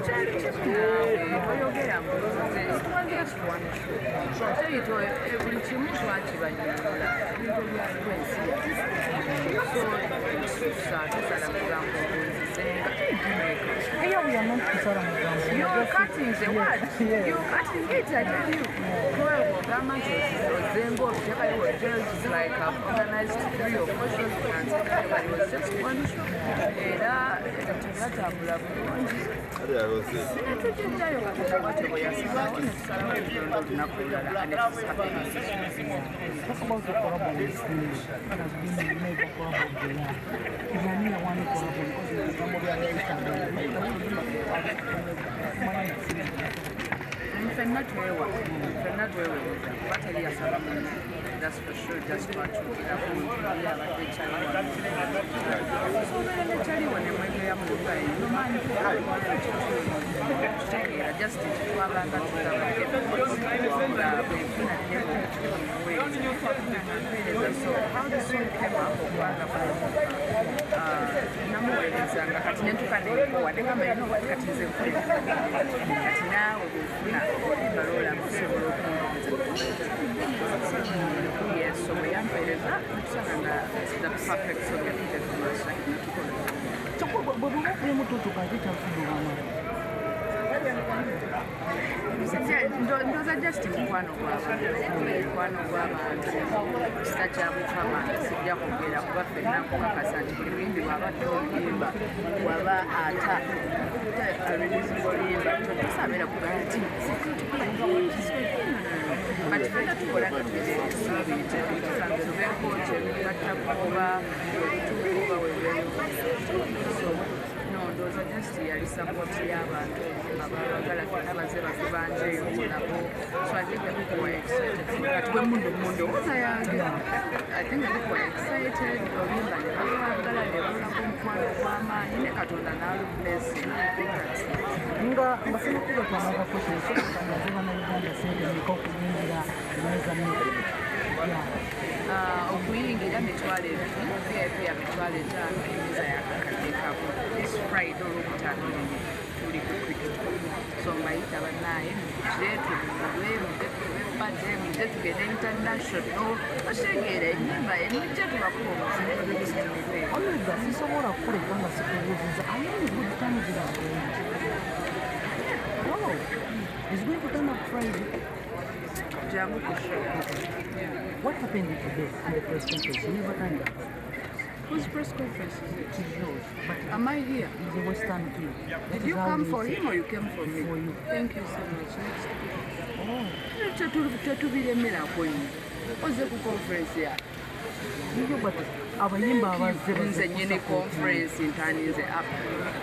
Kyali kimu naawe toyogera mbuuze. It was just one show. Ate ito buli kimu twakibanyonyola, ebintu ebyaliwo ensi yaffe. So tusala mugambo nzizenga ntumeka. Here we are not kusala mugambo. You're cutting the words. Yes. You're cutting it, I tell you. Ogamba nti ozenga obiteekayo hotels, like I've organized three or four shows, but it was just one show. Era ebintu byatambula bulungi. Netugijjayo Katonda bwatyo bwe yasalawo, ne tusalawo ebitulonda olunaku olulala and it is happening. Talk about the collabo with Slim. It has been a mega collabo of the year. Ani yawani collabo because ebigambo bya Instagram. Ffenna twewa, ffenna twewereza kuba teri yasaba munne, that's for sure. Just twatuukirako nti ye abadde kyaliwa, sobeera ne kyaliwo ne mwegeya mu lugayi nomanyi kitegeera, just nti twabanga tugaba nga bwenfuna muweereza. So how the song came up, okubanga namuweerezanga kati nentuka nenkowa negamba, "You know what, kati nze nkolera kati naawe bwofuna oluyimba lwolaba osobola okumpeereza." Yes, so bwe yampeereza netusanga nga the perfect song yatujja maaso netukola. So bwe buba okulimu tutuka ate kyafudde obwamala. Ndowooza just mukwano gw'abantu, mukwano gw'abantu, kisa kya Mukama. Sijja kwogera kuba ffenna nkukakasa nti buli muyimbi bw'aba atta oluyimba, bw'aba ata areleasinga oluyimba, tosabeera kugamba nti, but ffenna tukola nga tulina essuubi nti tubeeko kyebigattako oba webutuuka oba webeeyongera. So no, ndowooza just yali support y'abantu abaagala ffenna bazze batubanja eyo nabo. So I think the people were excited. Kati bwe mundo mundo woza yange, I think the people were excited, oluyimba ne balwagala ne balulako omukwano gw'amaanyi ne Katonda n'alublessing. I think that's it. Nga sinakuba twamaga question, sokagangaze Bannayuganda sente mmeka okuyingira emmeeza ya? Okuyingira 20,000, VIP ya 50,000, emmeeza yakakadde kamu. This Friday, Olwokutaano luno, tuli ku Cricket. So mbayita bannaaye, mujje tulwe, mujje tukube party, mujje tugende international, otegeera ennyimba emujje tubakuba omuziki. Omega, sisobola kukuleka nga sikubuuziza. Are you in good terms with Grenade? Oh, is going to turn up Friday. Jangu ku show. What happened today in the press conference? You never turned up. Whose press conference is it? It is yours, but Am I here? He's a Western king. That Did is you how come we for say. him or you came for me? For you. Thank you so much. Next. Oh, Tetubiremerako nnyo, oze ku conference ya you, but abayimba abazze nze nyini conference ntaninze up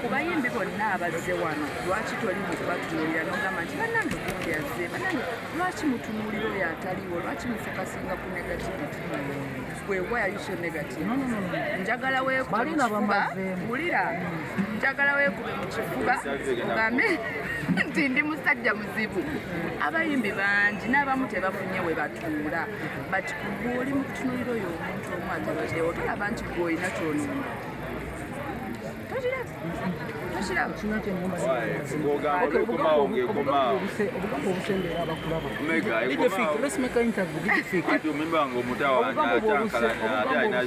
ku bayimbi bonna abazze wano. Lwaki toli mu kubatunuulira n'ogamba nti bannange gundi azze, bannange lwaki mutunuulira oyo ataliwo? Lwaki mufocusinga ku negativity? Gwe, why are you so negative? No, no, no, no. Njagala weekube mu Balina kifuba. bamazeemu. Wulira, njagala weekube mu kifuba ogambe nti ndi musajja muzibu. Abayimbi bangi n'abamu tebafunye we batuula, but gwe oli mu kutunuulira oyo omuntu omu atabaddewo. Tolaba nti gwe olina kyonoona? Tokiraba? Tokiraba? Kino kyeŋŋamba. Ng'ogamba lwekomaawo ng'ekomaawo. Obugambo obusembeera abakulaba. Omega, DJ Fik, ekomaawo. let's make an interview. DJ Fik. Ati omuyimbi wange omutawaana Obugambo akyankalana ate alina.